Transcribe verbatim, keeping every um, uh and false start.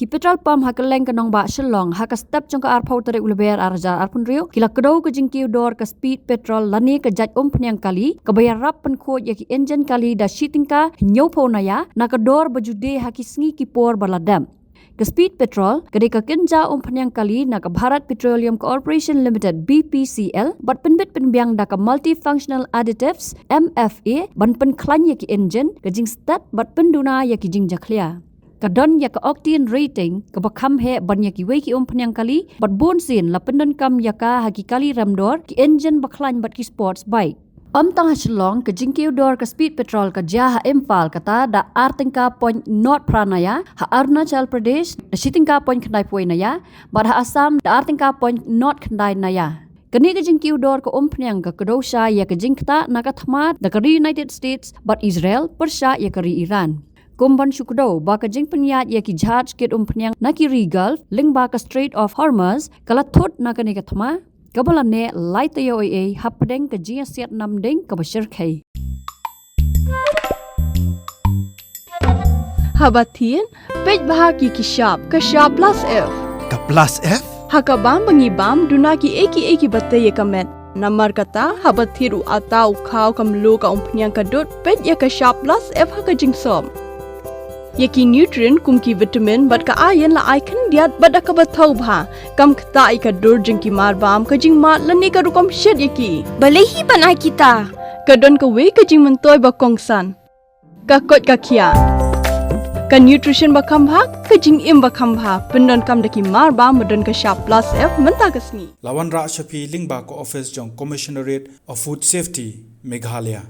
Ki petrol pump ha kylleng ka nongbah Shillong ha ka step jong ka arphew tarik u Lber ar hajar arphew hynriew ki la kdew ka jingkiew dor ka speed petrol lane ka jait umphniang kali kaba ïarap pynkhuid ïa ki engine kali da shi tyngka hynñiewphew naya na ka dor ba ju die ha ki sngi ki por ba la dep. Ka speed petrol ka dei ka kynja umphniang kali na ka Bharat Petroleum Corporation Limited, B P C L, bad pynbit pynbiang da ka multifunctional additives, M F A, ban pynkhlaiñ ïa ki engine, ka jingstet bad pynduna ïa ki jingjakhlia. Ka don ïa ka octane rating kaba kham heh ban ïa kiwei ki umphniang kali, bad bun sien la pyndonkam ïa ka ha ki kali remdor, ki engine ba khlaiñ bad ki sports bike. Ym tang ha Shillong, ka jingkiew dor ka speed petrol ka jia ha Imphal kata da ar tyngka point nod phra naya, ha Arunachal Pradesh da shi tyngka point khyndai phew naya, bad ha Assam da ar tyngka point nod khyndai naya. Kane ka jingkiew dor ka umphniang ka kdew shai ïa ka jingktah na ka thma da ka ri United States bad Israel pyrshah ïa ka ri Iran. Kum ban shu kdew ba ka jingpynïaid ïa ki jahaj kit umphniang na ki ri Gulf lyngba ka Strait of Hormuz ka la thut na kane ka thma, kaba la neh lai taïew eiei hapdeng ka jingïasiat namding kaba shyrkhei. Haba thied, peit bha ïa ki shap, ka shap plus F. Ka plus F? Ha ka bam ba ngi bam, duna kiei kiei kiba tei ïa ka met. Namar kata, haba thied u atta, u khaw, ka mluh, ka umphniang, ka dud, peit ïa ka shap plus F ha ka jingsop. Ïa ki nutrient kum ki vitamin bad ka iron la ai khyndiat bad da kaba thaw bha. Kam ktah ïa ka dur jong ki marbam, ka jingmad lane ka rukom shet ïa ki. Balei hi ban ai kita? Ka don kawei ka jingmyntoi ba kongsan. Ka koit ka khiah. Ka nutrition ba kham bha, ka jingim ba kham bha. Pyndonkam da ki marbam ba don ka shap plus F mynta ka sngi. La wanrah sha phi lyngba ka office jong Commissionerate of Food Safety, Meghalaya.